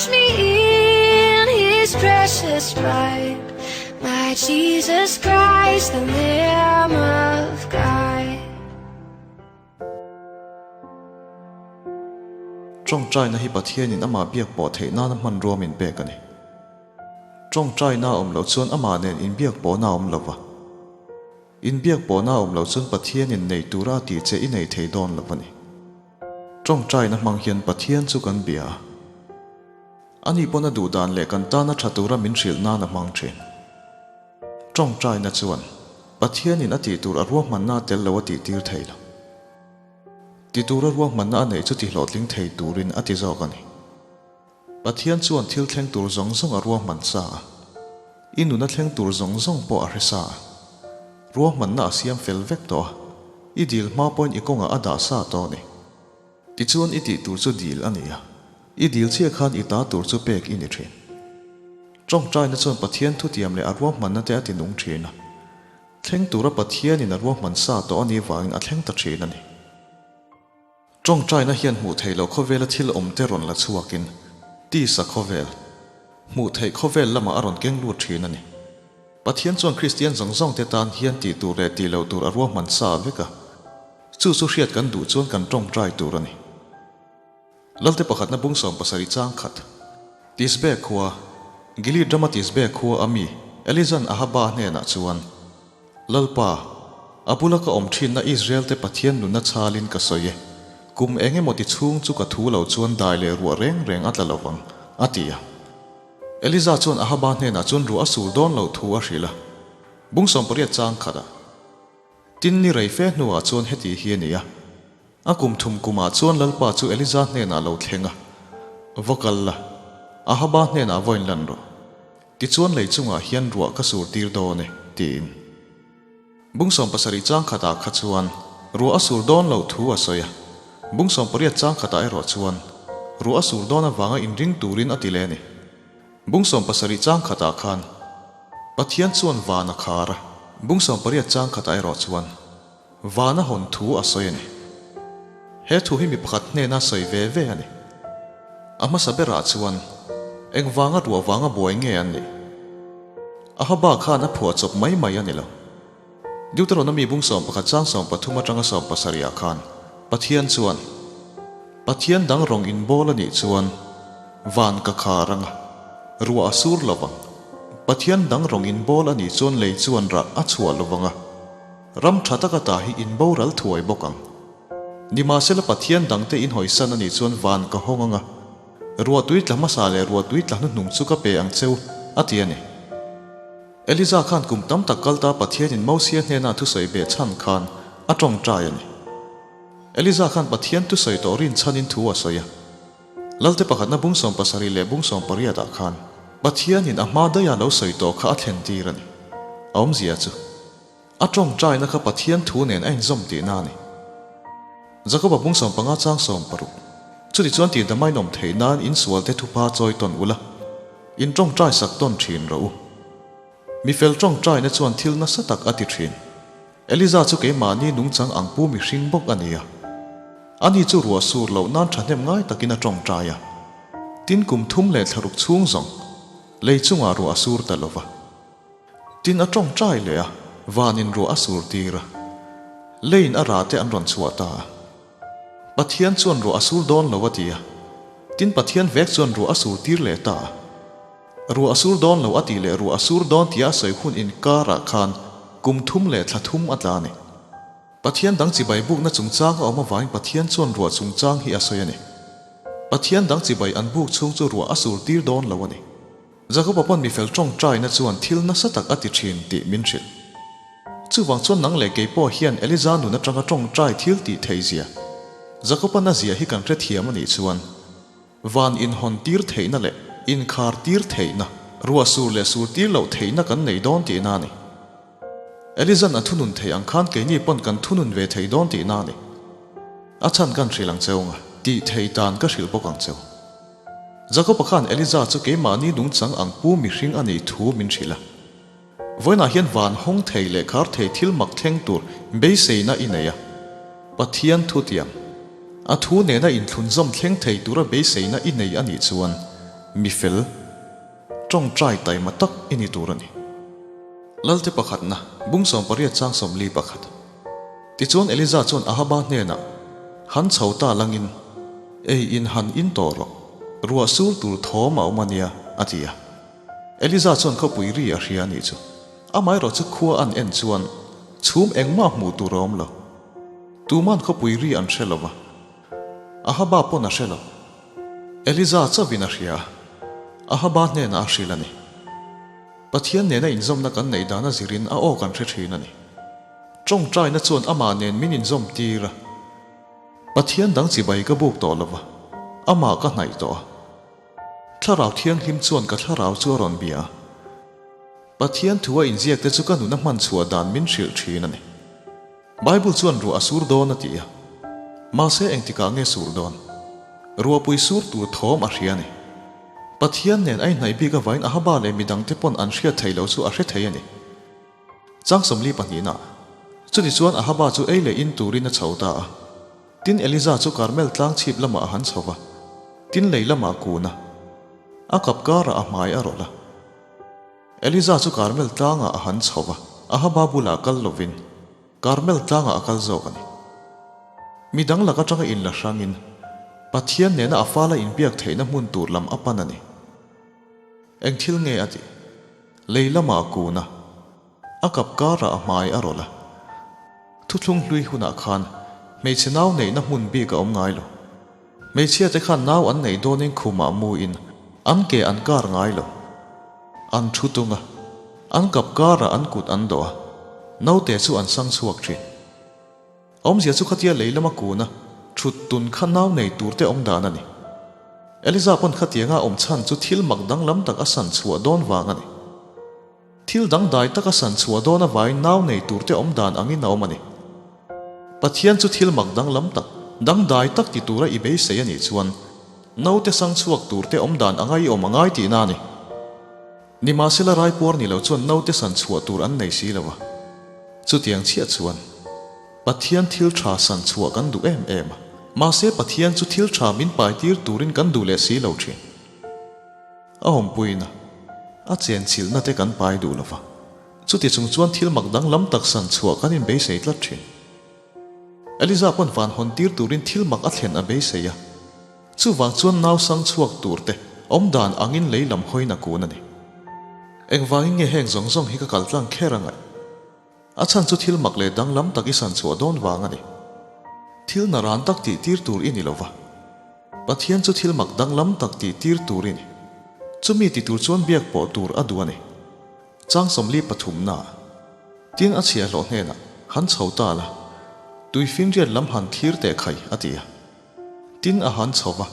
Wash me in His precious blood, my Jesus Christ, the Lamb of God. Tawngtaina hi Pathianin amah biak pawh theih nana hmanrua min pek a ni. Tawngtaina a awm loh chuan amah nen inbiak pawhna a awm lo va. Inbiak pawhna a awm loh chuan Pathianin nei tura a tih che i nei thei dawn lo a ni. Tawngtaina hmang hian Pathian chu kan bia a. Ani pawn a duh dan leh kan tana tha tura min hrilh nan a hmang thin. Tawngtaina chuan Pathianin a tih tur a ruahmanna a tel lo a tih tir thei lo. Ti tura ruahmanna a neih chu ti hlawhtling thei turin a ti zawk a ni. Pathian chuan thil thleng tur zawng zawng a ruahman sa a. I nuna thleng tur zawng zawng pawh a hre sa a. Ruahmanna a siam fel vek tawh a, i dil hma pawhin i kawngah a dah sa tawh a ni. Tichuan i tih tur chu dil a ni a, i dil chiah khan i ta tur chu pek i ni thin. Tawngtaina chuan Pathian thutiam leh a ruahmanna te a ti nung thin a. Thleng tura Pathianin a ruahman sa tawh a nih vangin a thleng ta thin a ni. Tawngtaina hian hmuh theih loh khawvela thil awm te rawn la chhuakin tisa khawvel, hmuh theih khawvel lamah a rawn keng lut thin a ni. Pathian chuan Kristian zawng zawng te tan hian tih tur leh tih loh tur a ruahman sa vek a, chu chu hriat kan duh chuan kan tawngtai tur a ni. Lalte pakhatna bung 17 chang khat. Tisbe khua, Gilead rama Tisbe khua a mi Elizan Ahaba hnenah chuan, Lalpa, a bula ka awm thinna Israel-te Pathian nunna chhalin ka sawi e. Kum eng emaw ti chhung chu ka thu lo chuan dai leh ruah reng reng a tla lo vang, a ti a. Eliza chuan Ahaba hnenah chuan ruah a sur dawn loh thu a hrilh a. Bung 18 chang khatah. Tin ni rei fe hnuah chuan heti hi a ni a, a kum thum kumah chuan Lalpa chu Eliza hnenah lo thleng a, Va kal la, Ahaba hnenah va inlan rawh. Tichuan lei chungah hian ruah ka sur tir dawn e, tiin. Bung 70 chang khatah kha chuan ruah a sur dawn loh thu a sawi a, bung 18 chang khatah erawh chuan ruah a sur dawn avanga inring turin a ti leh a ni. Bung 70 chang khatah khan Pathian chuan van a khar a, bung 18 chang khatah erawh chuan van a hawn thu a sawi a ni. He thu hi mi pakhat hnena sawi ve ve a ni. A hmasa berah chuan engvanga ruah vanga buai nge an nih? Ahaba khan a phuah chawp mai mai a ni lo. Deuteronomy bung 11 chang 13 atanga 17 ah khan Pathian chuan, Pathian dang rawng inbawl a nih chuan van ka khar anga, ruah a sur lo vang. Pathian dang rawng inbawl a nih chuan lei chuan rah a chhuah lo vang a, ram tha taka ta hi inboral thuai bawk ang. Nimahsela Pathian dangte inhawisan a nih chuan van ka hawng anga, ruahtui tla hmasa leh ruahtui tla hnuhnung chu ka pe ang cheu, a ti a ni. Eliza khan kum tam tak kalta Pathianin Mosia hnena thusawi beh chhan khan a tawngtai a ni. Eliza khan Pathian thusawi tawh rin chhanin thu a sawi a. Lalte pakhatna bung 70 leh bung 18 ah khan Pathianin a hma daiha lo sawi tawh kha a thlen tir a ni. A awmzia chu a tawngtaina kha Pathian thu nen a inzawm tihna a ni. Jakoba bung 15 chang 16 Chutichuan tihdamain awm theih nan insualte thupha chawi tawn ula, in tawngtai sak tawn thin rawh u. Mi fel tawngtaina chuan thil nasa tak a ti thin. Eliza chu keimahni nungchang ang pu mihring bawk a ni a. Ani chu ruah sur loh nan thahnem ngai takin a tawngtai a. Tin kum thum leh thlaruk chhung zawng lei chungah ruah a sur ta lo va. Tin a tawngtai leh a, vanin ruah a sur tir a. Leiin a rah te an rawn chhuah ta a. Pathian chuan ruah a sur dawn lo a ti a. Tin Pathian vek chuan ruah a sur tir leh ta a. Ruah a sur dawn lo a tih leh ruah a sur dawn tia a sawi hun inkarah khan kum thum leh thla thum a tla a ni. Pathian dang chibai bukna chungchang a awm avangin Pathian chuan ruah chungchang hi a sawi a ni. Pathian dang chibai an buk chhung chu ruah a sur tir dawn lo a ni. Jakoba pawn mifel tawngtaina chuan thil nasa tak a ti thin tih min hrilh. Chuvang chuan nang leh kei pawh hian Eliza nun atanga tawngtai thil tih thei zia Jakoba na zia hi kan hrethiam a nih chuan van inhawn tir theihna leh inkhar tir theihna, ruah sur leh sur tir loh theihna kan nei dawn tihna a ni. Eliza'n a thunun theih ang khan keini pawn kan thunun ve thei dawn tihna a ni. A chhan kan hrilh ang cheu nga, tih thei dan ka hrilh bawk ang cheu. Jakoba khan Eliza chu keimahni nungchang ang pu mihring a nih thu min hrilh a. Vawiinah hian van hawng thei leh khar thei thil mak thleng tur beiseina i nei a. Pathian thutiam, a thu nena inthlunzawm thleng thei tura beiseina i nei a nih chuan. Mi fel, tawngtai taima tak i ni tur a ni. Lalte pakhatna, bung 18 chang 41. Tichuan Eliza chuan Ahaba hnenah, Han chho ta langin, ei in han in tawh rawh, ruah sur tur thawm a awm a nia, a ti a. Eliza chuan khawpui ri a hria a nih chu. Amaherawh chu khua an en chuan chhum engmah hmuh tur a awm lo. Tuman khawpui ri an hre lo va, Ahaba pawn a hre lo. Eliza chauhin a hria a, Ahaba hnenah a hrilh a ni. Pathian nena inzawmna kan neih dan a zirin a aw kan hre thin a ni. Tawngtaina chuan amah nen min inzawm tir a. Pathian dang chibai ka buk tawh lo va, amah ka hnaih tawh a. Thlarau Thianghlim chuan ka thlarau chu a rawn bia a. Pathian thu a inziak te chu ka nuna hman chhuah dan min hrilh thin a ni. Bible chuan ruah a sur dawn a ti a. Mahse engtikah nge sur dawn? Ruahpui sur tur thawm a hria a ni. Pathian nen a inhnaih bik avain Ahaba leh midangte pawn an hriat theih loh chu a hre thei a ni. Chang 42 na. Chuti chuan Ahaba chu ei leh in turin a chho ta a. Tin Eliza chu Karmel tlang chhip lamah a han chho va, tin lei lamah a kun a, a kap karah a hmai a rawlh a. Eliza chu Karmel tlangah a han chho va, Ahaba bulah kal lovin Karmel tlangah a kal zawk a ni. Mi dang lak atanga inla hrangin Pathian nena a fala inbiak theihna hmun tur lam a pan a ni. Eng thil nge a tih? Lei lamah a kun a, a kap karah a hmai a rawlh a. Thuthlung hlui hunah khan hmeichhe nau neihna hmun bik a awm ngai lo. Hmeichhia te khan nau an neih dawnin khumah muin an ke an kar ngai lo. An thu tung a, an kap karah an kut an dawh a, naute chu an sang chhuak thin. Awmzia chu khatia lei lama kuna thut tun kha nau nei tur te awm dan a ni. Eliza pawn khatianga awm chhan chu thil mak danglam tak a san chhuah dawn vang a ni. Thil dangdai taka san chhuah dawn avain nau nei tur te awm dan angin a awm a ni. Pathian chu thil mak danglam tak, dangdai tak ti tura i beisei a nih chuan naute sang chhuak tur te awm dan anga i awm a ngai tihna a ni. Nimahsela raipuar ni lo chuan naute san chhuah tur an nei si lo a. Chutiang chiah chuan Pathian thil tha san chhuah kan duh em em a. Mahse Pathian chu thil tha min paitir turin kan duh leh si lo thin. A awmpuina, a chenchilhna te kan pai duh lo va. Chuti chung chuan thil mak danglam tak san chhuah kan inbeisei tlat thin. Eliza pawn van hawn tir turin thil mak a thlen a beisei a. Chuvang chuan nau sang chhuak tur te awm dan angin lei lam hawiin a kun a ni. Engvangin nge heng zawng zawng hi ka kal tlang kher a ngaih? A chhan chu thil mak leh danglam tak i san chhuah dawn vang a ni. Thil naran tak tih tir tur i ni lo va. Pathian chu thil mak danglam tak tih tir tur i ni. Chumi ti tur chuan biak pawh tur a duh a ni. Chang 43 na. Tin a chhiahhlawh hnenah, Han chho ta la. Tuifinriat lam han thlir teh khai, a ti a. Tin a han chho va,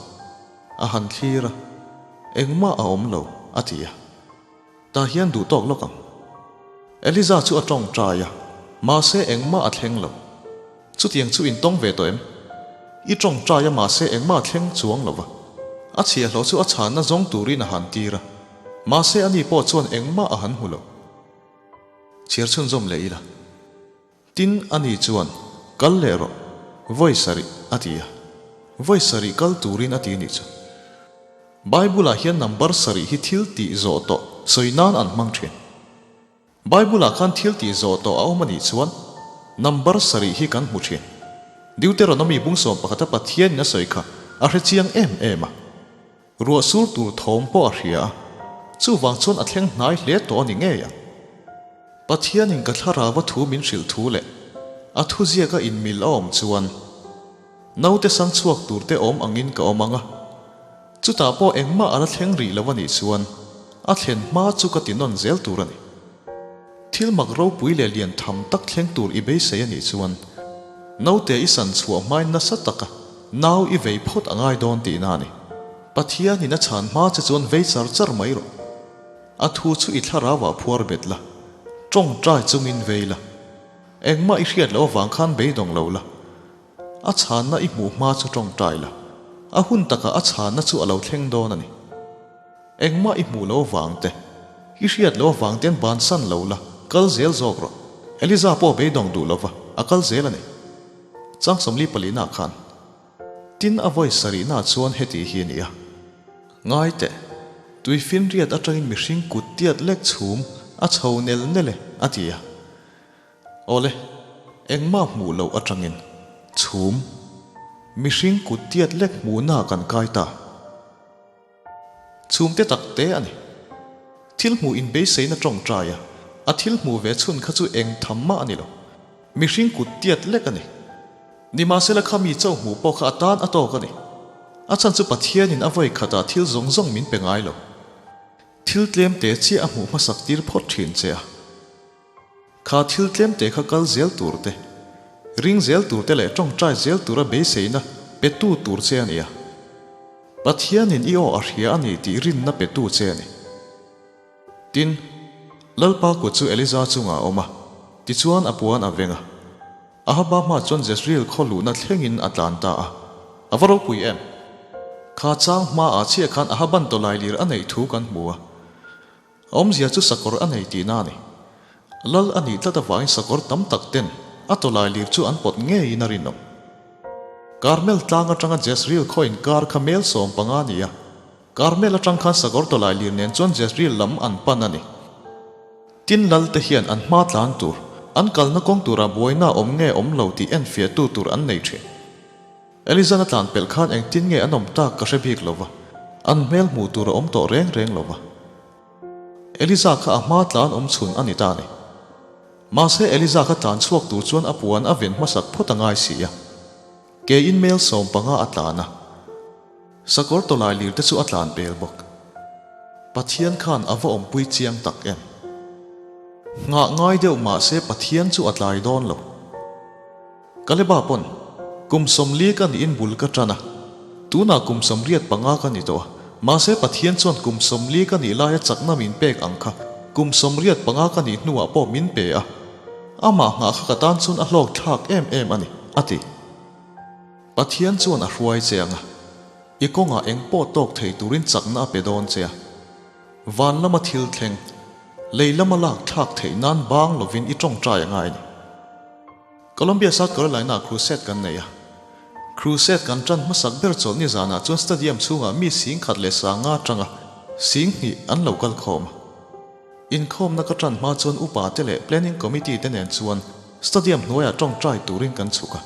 a han thlir a, Engmah a awm lo, a ti a. Tah hian duh tawk lawk ang. Eliza chu a tawngtai a, mahse engmah a thleng lo. Chutiang chu in tawng ve tawh em? I tawngtai a mahse engmah a thleng chuang lo va. A chhiahhlawh chu a chhanna zawng turin a han tir a, mahse ani pawh chuan engmah a han hmu lo. Chhiar chhunzawm leh ila. Tin, ani chuan, Kal leh rawh, vawi sarih, a ti a. Vawi sarih kal turin a ti nih chu. Bible-ah hian number sarih hi thil tih zawh tawh sawi nan an hmang thin. Bible-ah khan thil tih zawh tawh a awm a nih chuan number sarih hi kan hmu thin. Deuteronomy bung 11 a Pathianin a sawi kha a hre chiang em em a. Ruah sur tur thawm pawh a hria a, chuvang chuan a thleng hnai hle tawh a ni ngei ang. Pathianin ka thlarau a thu min hrilh thu leh a thuziaka inmil a awm chuan naute sang chhuak tur te awm angin ka awm ang a, chutah pawh engmah a la thleng rih lo a nih chuan a thlen hma chu ka ti nawn zel tur a ni. Thil mak ropui leh lian tham tak thleng tur i beisei a nih chuan naute i san chhuah hmain nasa taka nau i vei phawt a ngai dawn tihna a ni. Pathianin a chhan hma che chuan vei char char mai rawh. A thu chu i thlarauah phuar bet la, tawngtai chungin vei la. Engmah i hriat loh avang khan beidawng lo la. A chhanna i hmuh hma chu tawngtai la. A hun takah a chhanna chu a lo thleng dawn a ni. Engmah i hmuh loh avang te, i hriat loh avang ten bansan lo la, kal zel zawk rawh. Eliza pawh beidawng duh lova, a kal zel a ni. Chang 44 nah khan. Tin a vawi sarihna chuan heti hi a ni a, Ngai teh. Tuifinriat atangin mihring kut tiat lek chhum a chho nel nel e, a ti a. Awle, engmah hmuh loh atangin chhum mihring kut tiat lek hmuhna kan kai ta. Chhum te tak te a ni. Thil hmuh inbeiseina tawngtai a, a thil hmuh ve chhun kha chu eng tham mah a ni lo. Mihring kut tiat lek a ni. Nimahsela kha mi chauh hmuh pawh kha a tan a tawk a ni. A chhan chu Pathianin a vawi khatah thil zawng zawng min pe ngai lo. Thil tlem te chiah a hmuh hmasak tir phawt thin che a. Kha thil tlem te kha kal zel tur te, ring zel tur te leh tawngtai zel tura beiseina petu tur che a ni a. Pathianin i aw a hria a ni tih rinna petu che a ni. Tin, Lalpa kut chu Eliza chungah a awm a, tichuan a puan a veng a. Ahaba hma chuan Jezreel khaw luhna thlengin a tlan ta a. A va ropui em? Kha chang hmaah chiah khan Ahaban tawlailir a neih thu kan hmu a. A awmzia chu sakawr a nei tihna a ni. Lal a nih tlat avangin sakawr tam tak ten a tawlailir chu an pawt ngeiin a rinawm. Karmel tlang atanga Jezreel khaw inkar kha mel 15 a ni a. Karmel atang khan sakawr tawlailir nen chuan Jezreel lam an pan a ni. Tin lal te hian an hma tlan tur, an kalna kawng turah buaina awm nge awm lo tih enfiahtu tur an nei thin. Elizan a tlan pelh khan engtin nge an awm tak ka hre bik lo va, an hmel hmuh tur a awm tawh reng reng lo va. Eliza kha a hma tlan awm chhun a ni ta a ni. Mahse Eliza kha tlan chhuak tur chuan a puan a ven hmasak phawt a ngai si a. Keiin mel 15 a tlan a, sakawr tawlai lir te chu a tlan pel bawk. Pathian khan a va awmpui chiang tak em? Nghah ngai deuh mahse Pathian chu a tlai dawn lo. Kaleba pawn, Kum 40 ka niin bul ka tan a, tunah kum 85 ka ni tawh a, mahse Pathian chuan kum 40 ka nih laia chakna min pek ang kha kum 85 ka nih hnuah pawh min pe a, amah nghah kha ka tan chuan a hlawk thlak em em a ni, a ti. Pathian chuan a hruai che ang a, i kawngah eng pawh tawk thei turin chakna a pe dawn che a. Van lama thil thleng, lei lama lak thlak theih nan bang lovin i tawngtai a ngai a ni. Columbia, South Carolina ah crusade kan nei a. Crusade kan tan hmasak ber chawlhni zanah chuan stadium chhungah mi 10,000 leh 500 atanga 2000 an lo kal khawm a. Inkhawmna ka tan hma chuan upa te leh planning committee te nen chuan stadium hnuaiah tawngtai turin kan chhuk a.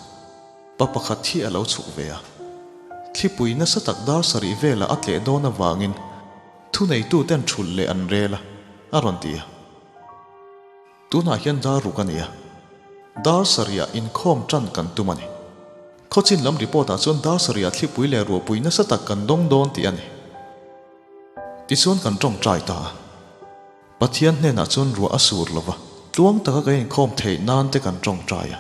Pa pakhat hi a lo chhuk ve a. Thlipui nasa tak dar sarih velah a tleh dawn avangin thuneitu ten thulh leh an rel a, a rawn ti a. Tunah hian dar ruk a ni a, dar sarihah inkhawm tan kan tum a ni. Khawchin lam report ah chuan dar sarihah thlipui leh ruahpui nasa tak kan dawng dawn tih a ni. Tichuan kan tawngtai ta a, Pathian hnenah chuan ruah a sur lo va, tluang taka kan inkhawm theih nan te kan tawngtai a.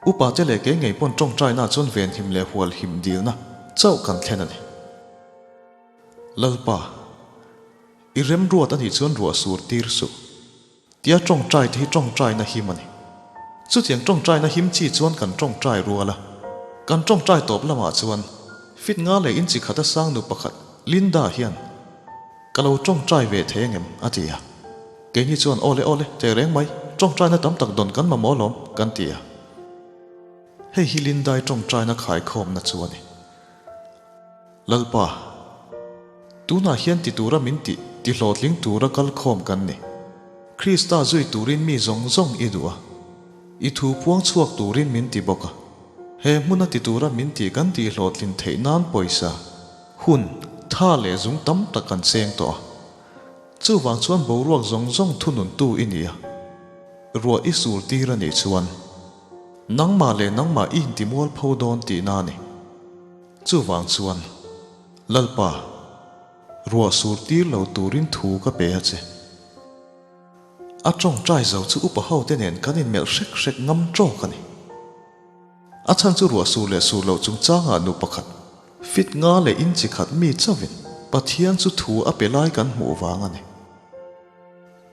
Upa te leh kei ngei pawn tawngtaina chuan venhim leh hualhim dilna chauh kan thlen a ni. Lalpa, i remruat a nih chuan ruah sur tir suh. Tia tawngtai te hi tawngtaina him a ni. Chutiang tawngtaina him chi chuan kan tawngtai rual a. Kan tawngtai tawp lamah chuan fit nga leh inchi khata sang nu pakhat, Linda hian, Ka lo tawngtai ve thei angem? a ti a. Keini chuan, Awle, awle, teh reng mai, tawngtaina tam tak dawn kan mamawh alawm, kan ti a. Hei hi Lindai tawngtaina khaikhawmna chu a ni. Lalpa, tunah hian ti tura min tih ti hlawhtling tura kal khawm kan ni. Krista zui turin mi zawng zawng i duh a, i thu puang chhuak turin min ti bawk a. He hmuna ti tura min tih kan tih hlawhtlin theih nan pawisa, hun, tha leh zung tam tak kan seng tawh a. Chuvang chuan boruak zawng zawng thununtu i ni a, ruah i sur tir a nih chuan nangmah leh nangmah i intimualpho dawn tihna a ni. Chuvang chuan, Lalpa, ruah sur tir lo turin thu ka pe a che. A tawngtai zo chu upa hote nen kan inmelh hrek hrek ngam tawk a ni. A chhan chu ruah sur leh sur loh chungchangah nu pakhat, fit nga leh inchi khat mi chauhin Pathian chu thu a pe lai kan hmuh vang a ni.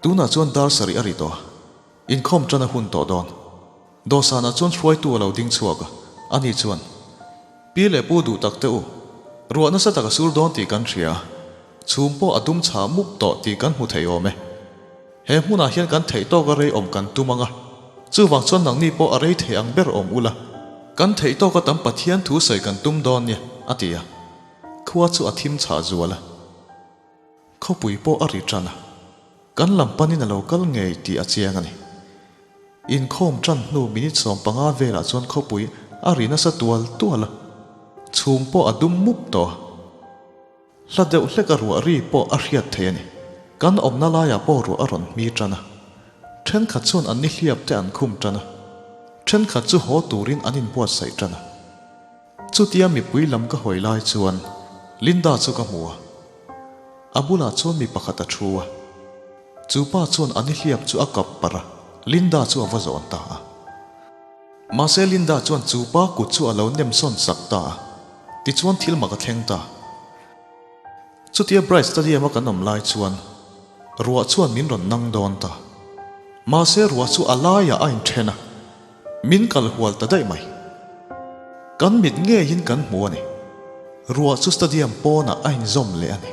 Tunah chuan dar sarih a ri tawh a, inkhawm tan a hun tawh dawn. Dawhsanah chuan hruaitu a lo ding chhuak a, ani chuan, Pi leh pu duh tak teh u, ruah nasa tak a sur dawn tih kan hria a, chhum pawh a dum chhah mup tawh tih kan hmu thei awm e. He hmunah hian kan theih tawk a rei awm kan tum ang a, chuvang chuan nangni pawh a rei thei ang ber awm ula, kan theih tawk a tam Pathian thu sawi kan tum dawn nia, a ti a. Khua chu a thim chhah zual a. Khawpui pawh a ri ṭan a, kan lam panin a lo kal ngei tih a chiang a ni. Inkhawm ṭan hnu minute 15 velah chuan khawpui a ri nasa tual tual a, chhum pawh a dum mup tawh a. Hla deuh hlek a ruah ri pawh a hriat thei a ni. Kan awmna laiah pawh ruah a rawn hmi ṭan a. Ṭhenkhat chuan an nihliap te an khum ṭan a. Ṭhenkhat chu haw turin an inbuatsaih ṭan a. Chutia mipui lam ka hawi lai chuan Linda chu ka hmu a. A bulah chuan mi pakhat a thu a. Chu pa chuan a nihliap chu a kap parh a, Linda chu a va zawn ta a. Mahse Linda chuan chu pa kut chu a lo nem sawn sak ta a. Tichuan thil mak a thleng ta. Chutia Bright Stadium a kan awm lai chuan ruah chuan min rawn nang dawn ta. Mahse ruah chu a laiah a inthen a, min kal hual ta daih mai. Kan mit ngeiin kan hmu a ni. Ruah chu stadium pawnah a inzawm leh a ni.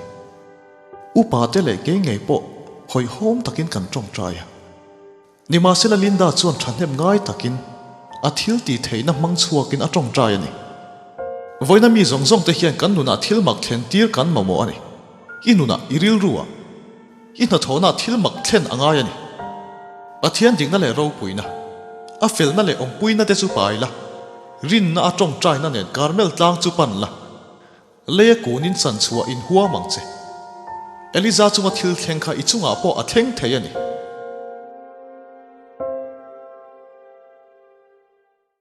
Upa te leh kei ngei pawh hawihhawm takin kan tawngtai a. Nimahsela Linda chuan thahnem ngai takin a thil tih theihna hmang chhuakin a tawngtai a ni. Vawiina mi zawng zawng te hian kan nunah thil mak thlen tir kan mamawh a ni. I nunah, i rilruah, i hnathawhnaah thil mak thlen a ngai a ni. Pathian dikna leh ropuina, a felna leh awmpuina te chu pai la, rinna a tawngtaina nen Karmel tlang chu pan la, Leia kunin chan chhuah in huam ang che. Eliza chunga thil thleng kha i chungah pawh a thleng thei a ni.